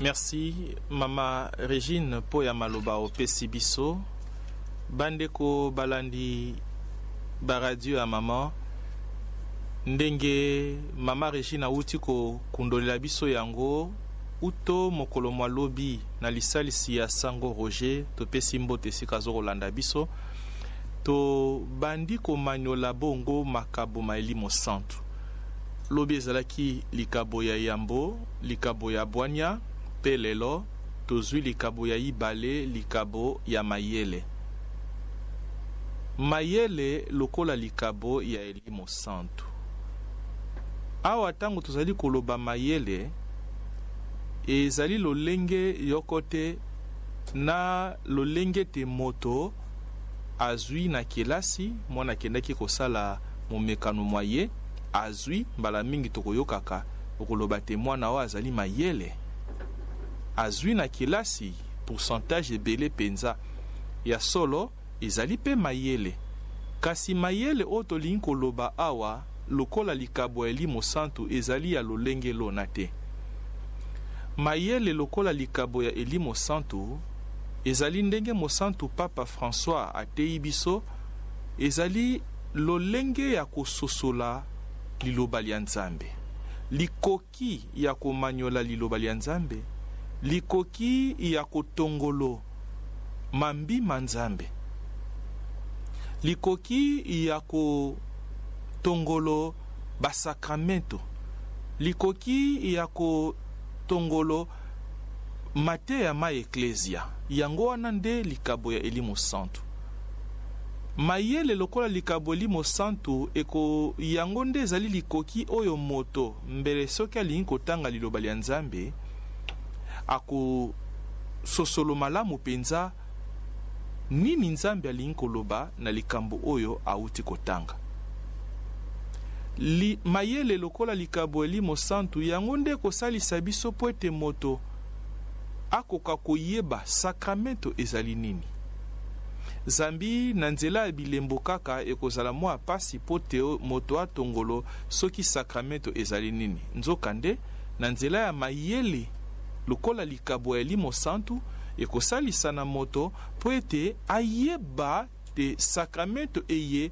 Merci mama Regine mpo ya maloba opesi biso. Bandeko balandi ba radio ya mama, ndenge mama Regine awuti kokundolela biso yango uto mokolo mwa lobi na lisalisi ya sango Roger, topesi mbote esika azokolanda biso. Tobandi komanyola bongo makabo ma Elimo Santu. Lobi ezalaki likabo ya yambo, likabo ya bwanya, mpe lelo tozwi likabo ya ibale, likabo ya mayele. Mayele lokola likabo ya Elimo Santu. Awa ntango tozali koloba mayele, ezali lolenge yoko te na lolenge te moto azwi na kelasi, mwana akendaki kosala momekano mwa ye, azwi, mbala mingi tokoyokaka okoloba te mwana oyo azali mayele, azwi na kelasi pourcentage ebele mpenza. Ya solo, ezali mpe mayele. Kasi mayele oyo tolingi koloba awa lokola likabo ya Elimo Santu ezali ya lolenge lona te. Mayele lokola likabo ya Elimo Santu ezali ndenge Mosantu Papa François ateyi biso, ezali lolenge ya kososola Liloba lya Nzambe, likoki ya komanyola Liloba lya Nzambe, likoki ya kotongolo mambi ma Nzambe, likoki ya kotongolo basakramento, likoki ya kotongolo mateya ma Eklezia. Yango wana nde likabo ya Elimo Santu. Mayele lokola likabo Elimo Santu eko, yango nde ezali likoki oyo moto mbele soki alingi kotanga Liloba lya Nzambe, akososolo malamu mpenza nini Nzambe alingi koloba na likambo oyo awuti kotanga. Li, mayele lokola likabo Elimo Santu, yango nde ekosalisa biso mpo ete moto akoka koyeba sakramento ezali nini. Zambi na nzela ya bilembo kaka ekozala mwa pasi mpo te moto atongolo soki sakramento ezali nini. Nzokande, na nzela ya mayele lokola likabo ya Elimo Santu, ekosalisa na moto mpo ete ayeba te sakramento eye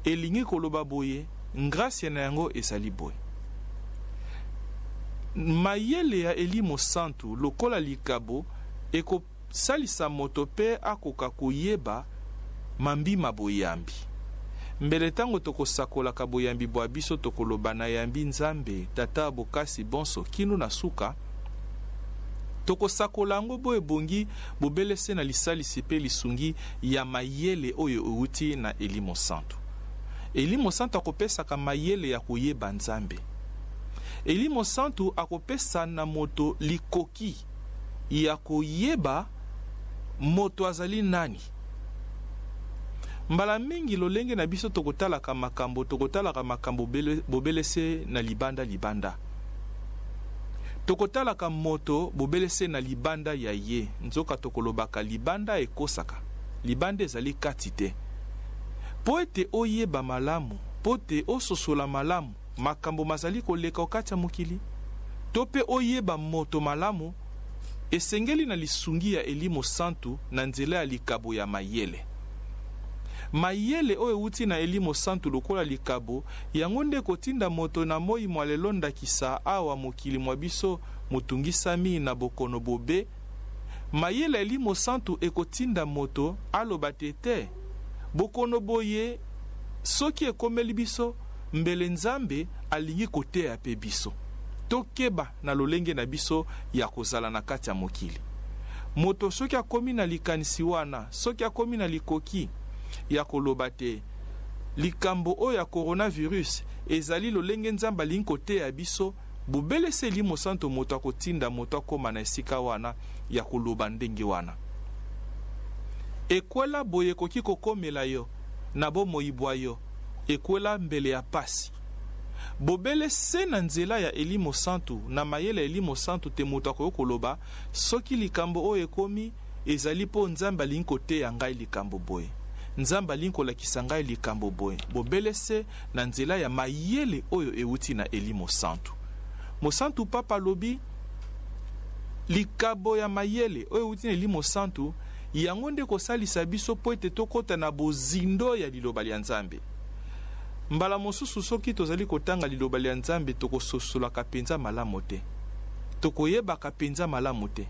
elingi koloba boye, ngrasia na yango ezali boye. Mayele ya Elimo Santu lokola likabo ekosalisa moto mpe akoka koyeba mambi ma boyambi. Mbele ntango tokosakolaka boyambi bwa biso tokoloba nayambi Nzambe, Tata wa bokasi bonso, kino na suka, tokosakola yango bo ebongi bobele se na lisalisi mpe lisungi ya mayele oyo euti na Elimo Santu. Elimo Santu akopesaka mayele ya koyeba Nzambe. Elimo Santu akopesa na moto likoki ya koyeba moto azali nani. Mbala mingi lolenge na biso tokotalaka makambo, tokotalaka makambo bobele se na libanda libanda. Tokotalaka moto bobele se na libanda ya ye, nzoka tokolobaka libanda ekosaka, libanda ezali kati te. Mpo ete oyeba malamu, mpo te ososola malamu makambo mazali koleka okati ya mokili, to mpe oyeba moto malamu, esengeli na lisungi ya Elimo Santu na nzela ya likabo ya mayele. Mayele oyo ewuti na Elimo Santu lokola likabo, yango nde ekotinda moto na moi mwa lelo ndakisa awa mokili mwa biso motungisami na bokono bobe, mayele ya Elimo Santu ekotinda moto aloba te te, bokono boye soki ekomeli biso, mbele Nzambe alingi koteya mpe biso. Tokeba na lolenge na biso ya kozala na kati ya mokili. Moto soki akomi na likanisi wana, soki akomi na likoki ya koloba te likambo oyo ya coronavirus ezali lolenge Nzambe alingi koteya biso, bobele se Elimo Santu moto akotinda moto akoma na esika wana ya koloba ndenge wana. Ekwela boye ekoki kokomela yo na bomoi bwa yo, ekwela mbele ya pasi. Bobele se na nzela ya Elimo Santu, na mayele ya Elimo Santu te moto akoki koloba, Soki likambo oyo ekomi, ezali mpo Nzambe alingi koteya ngai likambo boye. Nzambe alingi kolakisa ngai likambo boye. Bobele se na nzela ya mayele oyo euti na Elimo Santu. Mosantu Papa alobi, Likabo ya mayele oyo euti na Elimo Santu, yango nde ekosalisa biso mpo ete tokota na bozindo ya Liloba lya Nzambe. Mbala mosusu soki tozali kotanga Liloba lya Nzambe tokososolaka mpenza malamo te, tokoyebaka mpenza malamu te.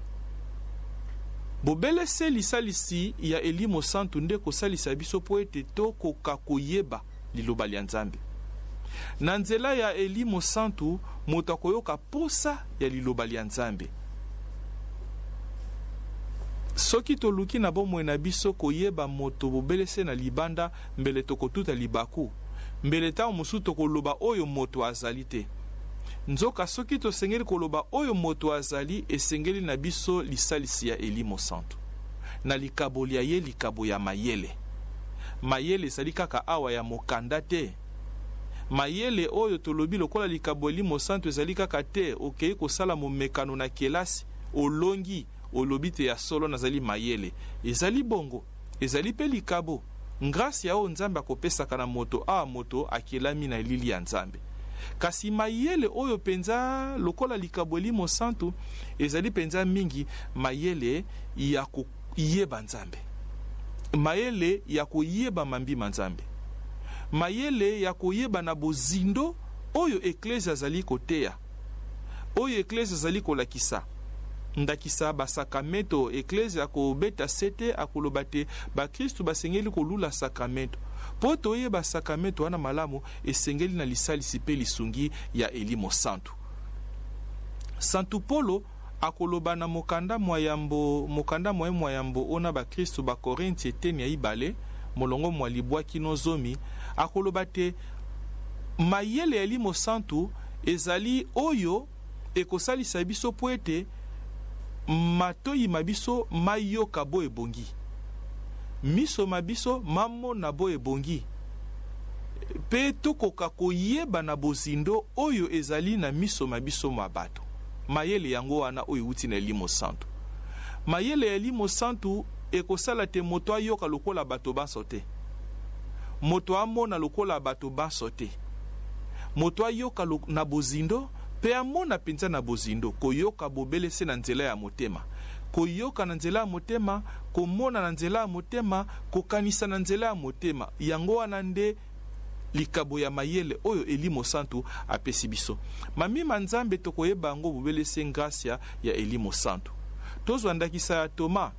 Bobele se lisalisi ya Elimo Santu nde ekosalisa biso mpo ete tokoka koyeba Liloba lya Nzambe. Na nzela ya Elimo Santu, moto akoyoka posa ya Liloba lya Nzambe. Soki toluki na bomoi na biso koyeba moto bobele se na libanda, mbele tokotuta libaku, mbele ntango mosusu tokoloba oyo moto azali te. Nzoka, soki tosengeli koloba oyo moto azali, esengeli na biso lisalisi ya Elimo Santu, na likabo lya ye, likabo ya mayele. Mayele ezali kaka awa ya mokanda te. Mayele oyo tolobi lokola likabo Elimo Santu ezali kaka te okei kosala momekano na kelasi, olongi, olobi te ya solo nazali mayele. Ezali bongo. Ezali mpe likabo, ngrasya oyo Nzambe akopesaka na moto awa moto akelami na elili ya Nzambe. Kasi mayele oyo mpenza lokola likabo Elimo Santu ezali mpenza mingi mayele ya koyeba Nzambe, mayele ya koyeba mambi ma Nzambe, mayele ya koyeba na bozindo oyo Eklezia azali koteya, oyo Eklezia azali kolakisa. Ndakisa, basakrameto, Eklezia akobeta sete, akoloba te bakristu basengeli kolula sakrameto. Mpo toyeba sakrameto wana malamu, esengeli na lisalisi mpe lisungi ya Elimo Santu. Santu Polo akoloba na mokanda mwa yambo, mokanda mwa ye mwa yambo ona bakristu ba Korinti eteni ya ibale, molongo mwa libwa kino zomi, akoloba te mayele ya Elimo Santu ezali oyo ekosalisa biso mpo ete matoyi ma biso mayoka bo ebongi, miso ma biso mamona bo ebongi, mpe tokoka koyeba na bozindo oyo ezali na miso ma biso ma bato. Mayele yango wana oyo euti na Elimo Santu. Mayele ya Elimo Santu ekosala te moto ayoka lokola bato banso te, moto amona lokola bato banso te, moto ayoka na bozindo mpe amona mpenza na bozindo, koyoka bobele se na nzela ya motema, koyoka na nzela ya motema, komona na nzela ya motema, kokanisa na nzela ya motema. Yango wana nde likabo ya mayele oyo Elimo Santu apesi biso. Mambi ma Nzambe tokoyeba yango bobele se ngrasya ya Elimo Santu. Tozwa ndakisa ya Toma.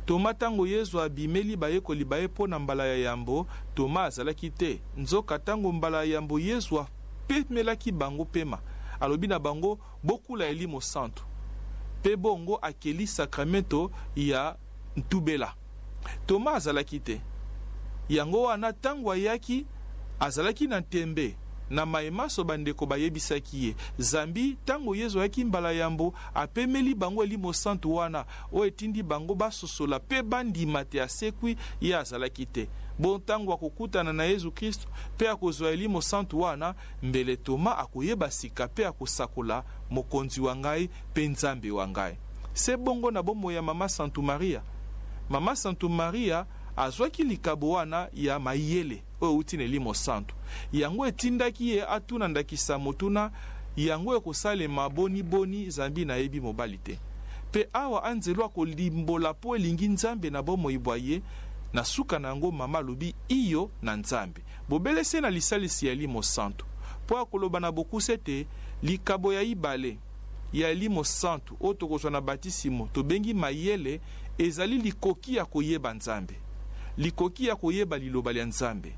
Toma, ntango Yezu abimeli bayekoli ba ye mpo na mbala ya yambo, Toma azalaki te. Nzoka, ntango mbala ya yambo Yezu apemelaki bango pema, alobi na bango, Bokula Elimo Santu. Mpe bongo akeli sakramento ya ntubela. Toma azalaki te. Yango wana, ntango ayaki, azalaki na ntembe na maye manso bandeko bayebisaki ye, zambi ntango Yezu ayaki mbala yambo, apemeli bango Elimo Santu wana, oyo etindi bango basosola mpe bandima te asekwi, ye azalaki te. Bo ntango akokutana na Yezu Kristu mpe akozwa Elimo Santu wana, mbele Toma akoyeba sika mpe akosakola, Mokonzi wa ngai mpe Nzambe wa ngai. Se bongo na bomoi ya Mama Santu Maria. Mama Santu Maria azwaki likabo wana ya mayele oyo euti na Elimo Santu. Yango etindaki ye atuna ndakisa motuna yango ekosalema boni boni zambi nayebi mobali te. Mpe awa anzelu akolimbola mpo elingi Nzambe na bomoi bwa ye, na suka na yango mama alobi iyo na Nzambe, bobele se na lisalisi ya Elimo Santu. Mpo akoloba na bokuse ete likabo ya ibale ya Elimo Santu oyo tokozwa na batisimo, tobengi mayele, ezali likoki ya koyeba Nzambe, likoki ya koyeba Liloba lya Nzambe,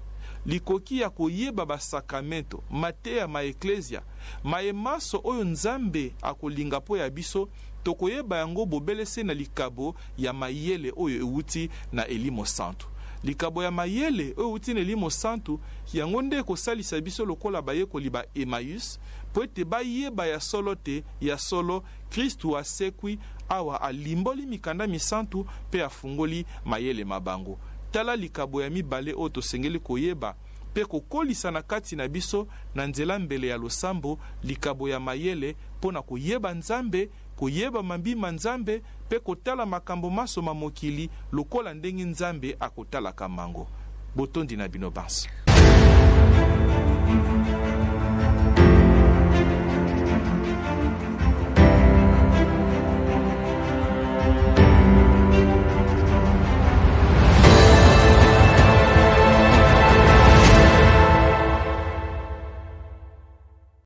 likoki ya koyeba basakramento, mateya ma Eklezia, maye manso oyo Nzambe akolinga mpo ya biso, tokoyeba yango bobele se na likabo ya mayele oyo ewuti na Elimo Santu. Likabo ya mayele oyo ewuti na Elimo Santu, yango nde ekosalisa biso lokola bayekoli ba Emmaüs, mpo ete bayeba ya solo te, ya solo, Kristu asekwi, awa alimboli mikanda misantu mpe afungoli mayele ma bango. Tala likabo ya mibale oyo tosengeli koyeba mpe kokolisa na kati na biso na nzela mbele ya losambo, likabo ya mayele mpo na koyeba Nzambe, koyeba mambi ma Nzambe mpe kotala makambo manso ma mokili lokola ndenge Nzambe akotalaka mango. Botondi na bino banso.